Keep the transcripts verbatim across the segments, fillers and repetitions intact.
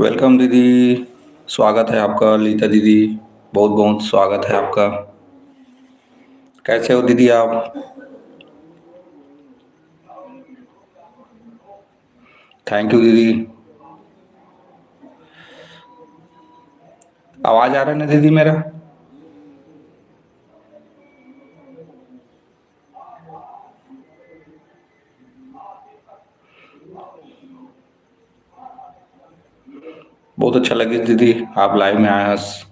Welcome दीदी, स्वागत है आपका। लीता दीदी, बहुत बहुत स्वागत है आपका। कैसे हो दीदी आप? थैंक यू दीदी। आवाज आ रहा है ना दीदी मेरा? बहुत अच्छा लगे दीदी, आप लाइव में आए हस।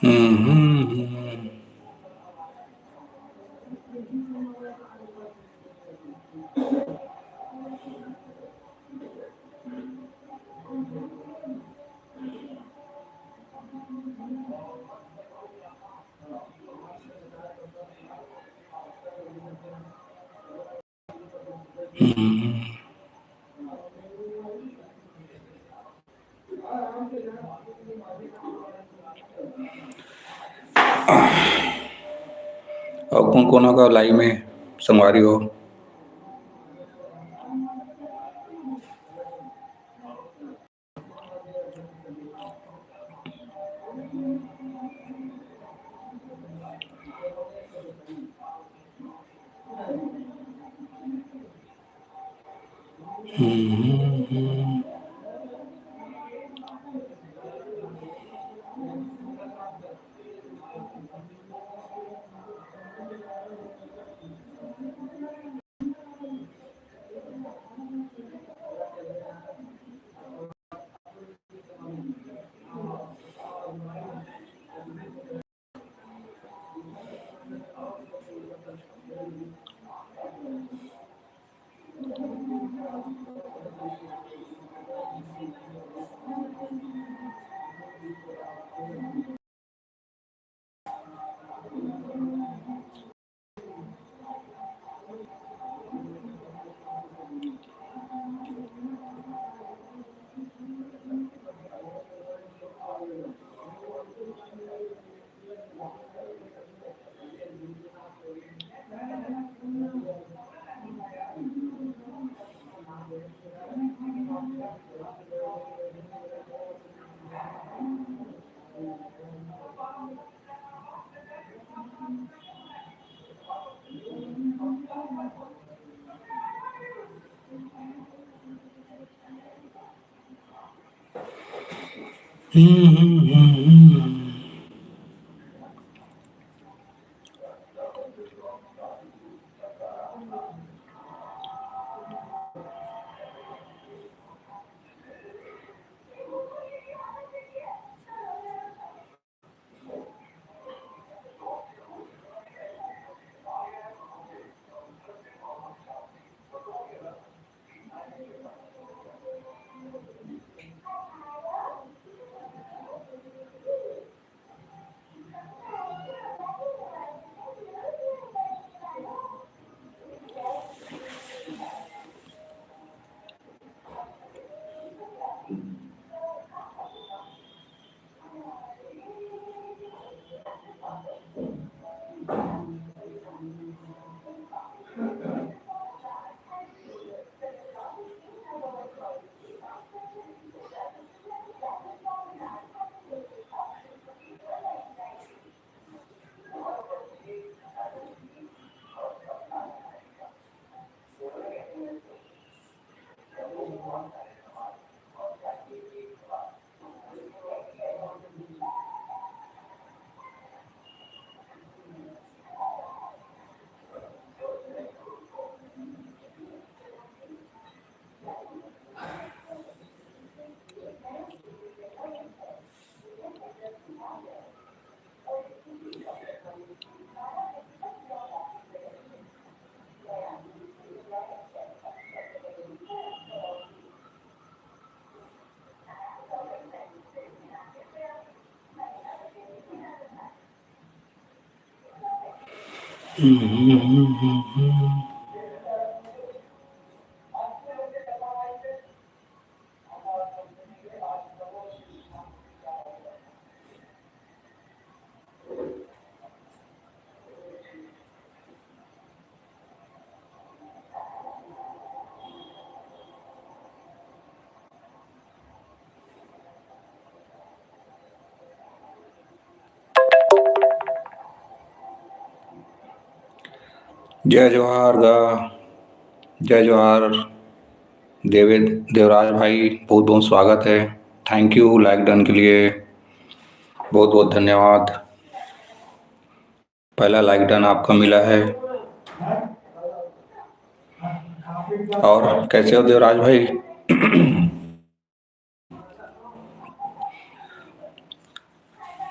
हम्म, हम्म, हम्म। हम्म। अउ कोन कोन का लाइव में संगवारी हो? जय जोहार दा, जय जोहार देवे-, देवराज भाई, बहुत बहुत स्वागत है। Thank you like done के लिए, बहुत बहुत धन्यवाद। पहला like done आपका मिला है। और कैसे हो देवराज भाई?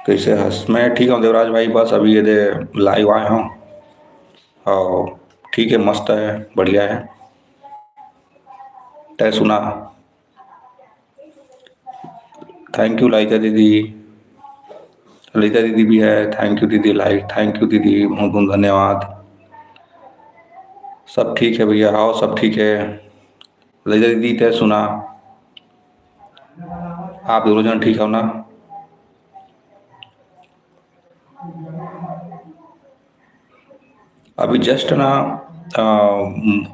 कैसे हस? मैं ठीक हूँ देवराज भाई, बस अभी ये दे live आए हूँ। और ठीक है, मस्त है, बढ़िया है। तय सुना। Thank you ललिता दीदी। ललिता दीदी भी है, thank you दीदी, like, thank you दीदी, बहुत बहुत धन्यवाद। सब ठीक है भैया, हाँ सब ठीक है। ललिता दीदी तय सुना, आप दोनों जन ठीक हो ना? अभी just ना, अ, हम्म,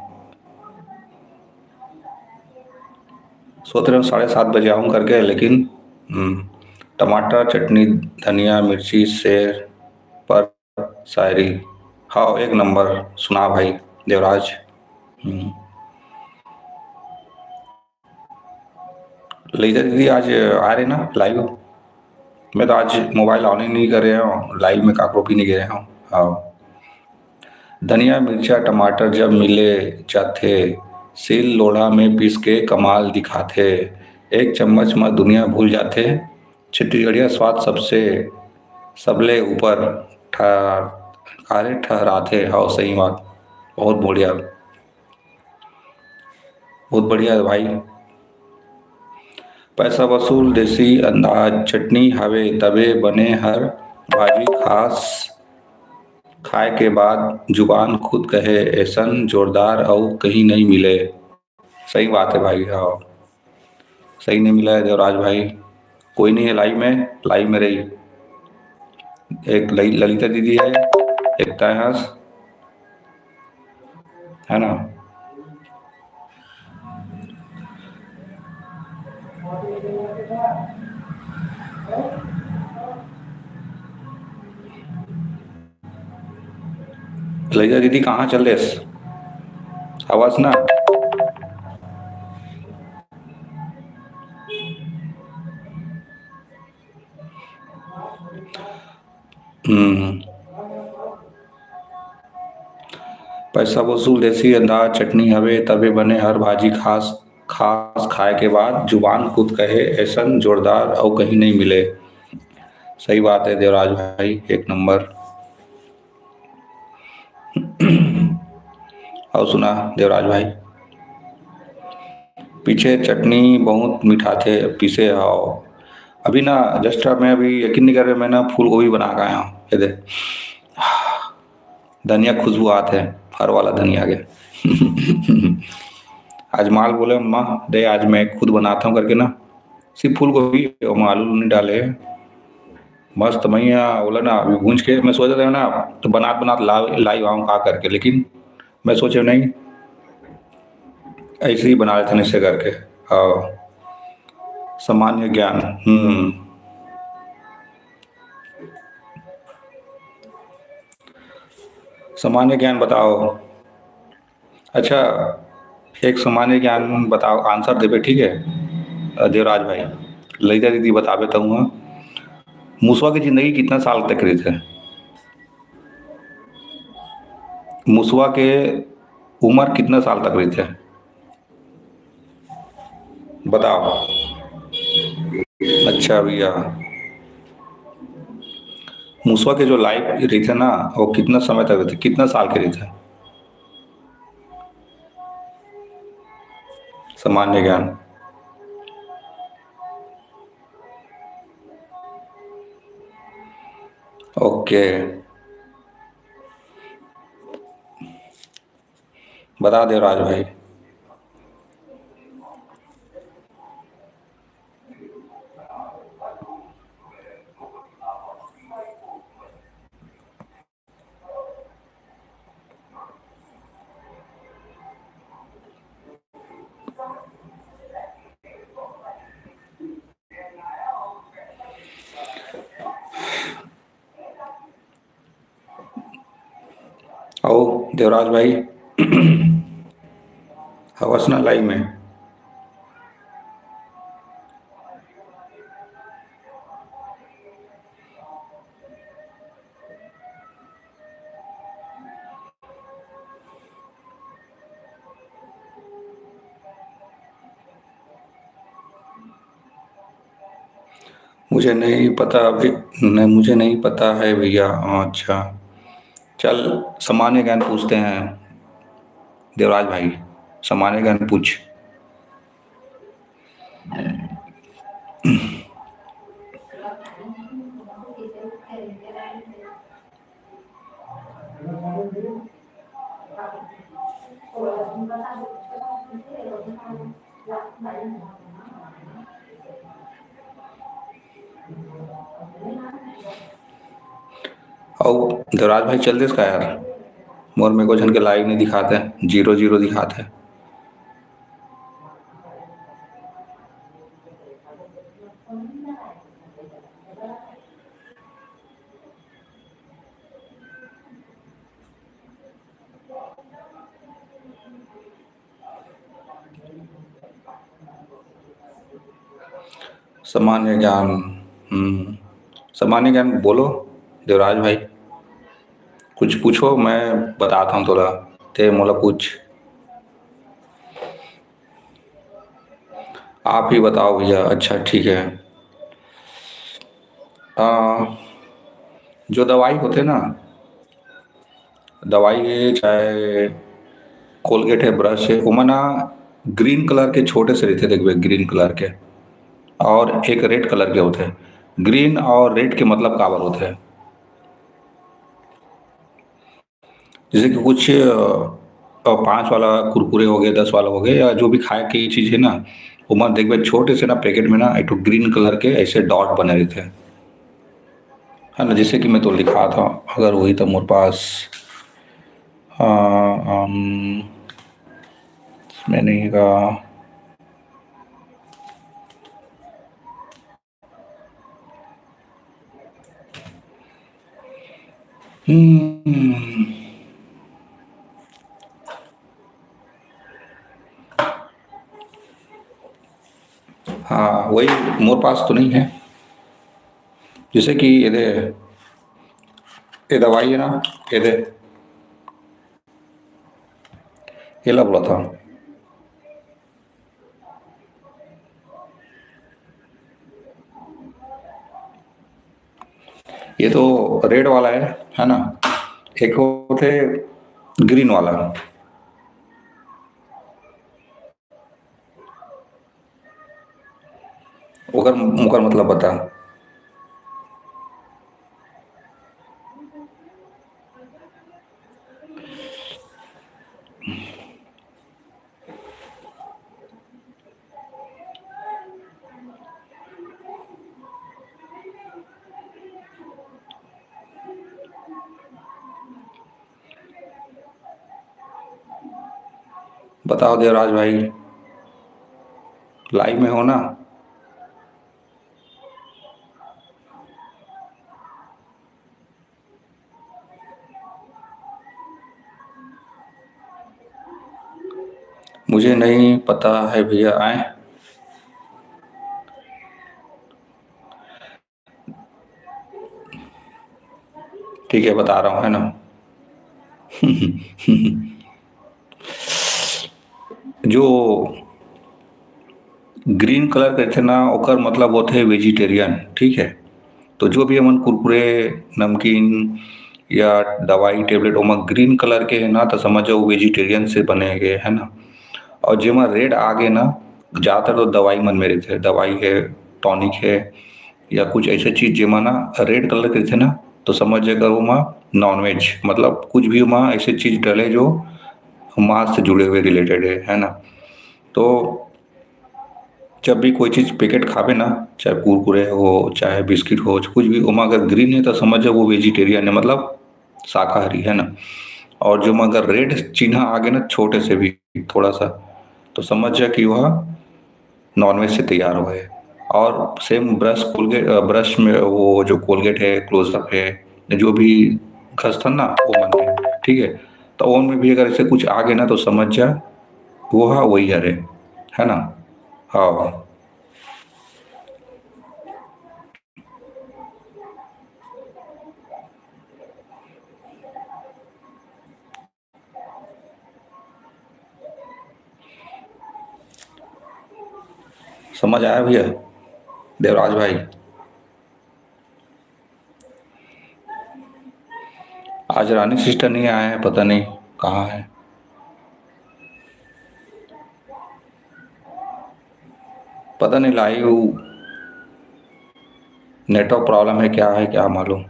सोच रहे हूँ साढ़े सात बजे आऊँ करके, लेकिन, हम्म, टमाटर, चटनी, धनिया, मिर्ची, शेर पर शायरी। हाँ, एक नंबर सुना भाई देवराज। हम्म। ललिता दीदी आज आ रहे ना live? मैं तो आज mobile on ही नहीं कर रहे हूँ, live में काकरो भी नहीं गिरे हूँ। हाँ, धनिया, मिर्चा, टमाटर जब मिले जाथे, सील लोढ़ा में पीस के कमाल दिखाथे। एक चम्मच म दुनिया भूल जाथे, छत्तीसगढ़िया स्वाद सबसे, सबले ऊपर ठहर-, अरे ठहराथे। हाँ, सही बात, बहुत बढ़िया। बहुत बढ़िया है भाई। पैसा वसूल देसी अंदाज, चटनी हवे तबे बने हर भाजी खास, खाए के बाद जुबान खुद कहे ऐसन जोरदार अउ कहीं नहीं मिले। सही बात है भाई, हाँ, सही नहीं मिला है देवराज भाई। कोई नहीं है live में, live में रही। एक ललि-, ललिता दीदी है, एक तय हस, है ना? ललिता दीदी कहाँ चल देस? आवाज ना। हम्म। पैसा वसूल देसी अंदाज चटनी हवे, तबे बने हर भाजी खास, खास खाए के बाद जुबान खुद कहे, ऐसन जोरदार अउ कहीं नहीं मिले। सही बात है देवराज भाई, एक नंबर। अउ सुना देवराज भाई, पीछे चटनी बहुत मिठाथे, पीसे हव। अभी ना just मैं अभी यकीन नहीं कर रहे, मैं ना फूल गोभी बना के आया हूँ। ये दे, धनिया खुशबू आत है, फर वाला धनिया के। आज माल बोले, "अम्मा, दे, आज मैं खुद बनाता हूँ," करके ना, सिर्फ फूल गोभी, ओमा आलू नहीं डाले। मस्त मैया बोला ना, अभी भूंज के मैं सोच रहा ना, तो बनात बनात ला, लाई आऊँ का करके, लेकिन मैं सोचे नहीं, ऐसे ही बना लेते हैं इससे करके। हाँ, सामान्य ज्ञान। हम्म। सामान्य ज्ञान बताओ। अच्छा, एक सामान्य ज्ञान बताओ, आंसर देबे, ठीक है? अ, देवराज भाई, ललिता दीदी बताबे त हुआ, मुसवा के जिंदगी कितना साल तक रहिथे? मुसवा के उम्र कितना साल तक रहिथे? बताओ। अच्छा भैया, मुसवा के जो लाइफ रहिथे ना, वो कितना समय तक रहिथे, कितना साल के रहिथे? सामान्य ज्ञान। ओके, बता दे राज भाई। आओ देवराज भाई, हवस ना लाइव में? मुझे नहीं पता अभी, नहीं, मुझे नहीं पता है भैया। अच्छा, चल, सामान्य ज्ञान पूछते हैं देवराज भाई, सामान्य ज्ञान पूछ। अउ देवराज भाई चल देस का यार? मोर में कुछ इनके लाइव नहीं दिखाते, जीरो जीरो दिखाते। सामान्य ज्ञान, हम्म, सामान्य ज्ञान बोलो देवराज भाई, कुछ पूछो, मैं बताता हूँ तोला, ते मोला पूछ। आप ही बताओ भैया। अच्छा, ठीक है। आ, जो दवाई होते ना, दवाई है, चाहे कोलगेट है, ब्रश है, ओमा ना ग्रीन कलर के छोटे से रहिथे, देखबे, ग्रीन कलर के, और एक रेड कलर के होते हैं। ग्रीन और रेड के मतलब काबर होते हैं? जैसे कि कुछ, अ, अ, पाँच वाला कुरकुरे हो गए, दस वाला हो गए, या जो भी खाए के चीज है ना, ओमा देखबे, छोटे से ना पैकेट में ना एक ठो ग्रीन कलर के ऐसे डॉट बने रहिथे, है ना? जैसे कि मैं तो लिखा था, अगर वही तो मोर पास, अ, अम, इसमें नहीं का। हम्म। हाँ, वही, मोर पास तो नहीं है। जैसे कि ये दे, ये दवाई है ना, ये दे, ये ला बोला था। ये तो रेड वाला है, है ना? एक होते ग्रीन वाला, ओकर, ओकर मतलब बता। बताओ देवराज भाई, लाइव में हो ना? मुझे नहीं पता है भैया, आए। ठीक है, बता रहा हूँ, है ना? जो ग्रीन कलर कहते ना, ओकर मतलब होते वेजिटेरियन, ठीक है? तो जो भी हमन कुरकुरे, नमकीन या दवाई टेबलेट ओमा ग्रीन कलर के है ना, तो समझ जाओ वेजिटेरियन से बने गए, है ना? और जेमा रेड आ गए ना, ज़्यादातर तो दवाई मन में रहते हैं, दवाई है, टॉनिक है, या कुछ ऐसे चीज जेमा ना रेड कलर के रहिथे ना, तो समझ जाए, अगर ओमा नॉनवेज, मतलब कुछ भी ओमा ऐसे चीज डले जो मांस से जुड़े हुए, रिलेटेड है, है ना? तो जब भी कोई चीज पैकेट खाबे ना, चाहे कुरकुरे हो, चाहे बिस्किट हो, कुछ भी, ओमा अगर ग्रीन है, तो समझ जाओ वो वेजिटेरियन है, मतलब शाकाहारी, है ना? और जो ओमा अगर रेड चिन्हा आ गए ना, छोटे से भी थोड़ा सा, तो समझ जा कि वह नॉनवेज से तैयार हुआ है। और सेम ब्रश, कोलगेट, अ, ब्रश में वो जो कोलगेट है, क्लोजअप है, जो भी घसथन ना, वो मन में, ठीक है? तो ओन में भी अगर ऐसे कुछ आ गए ना, तो समझ जा, वो हा वही हरे, है ना? हाँ। समझ आया भैया, देवराज भाई? आज रानी सिस्टर नहीं आया है, पता नहीं कहाँ है, पता नहीं, लाइव नेटवर्क प्रॉब्लम है, क्या है, क्या मालूम।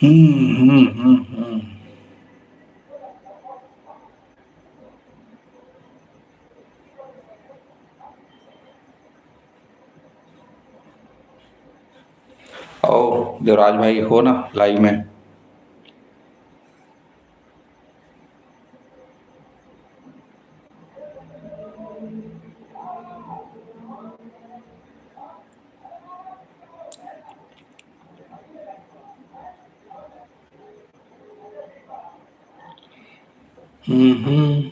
हम्म, हम्म, हम्म, हम्म। आओ देवराज भाई, हो ना लाइव में? हम्म, हम्म।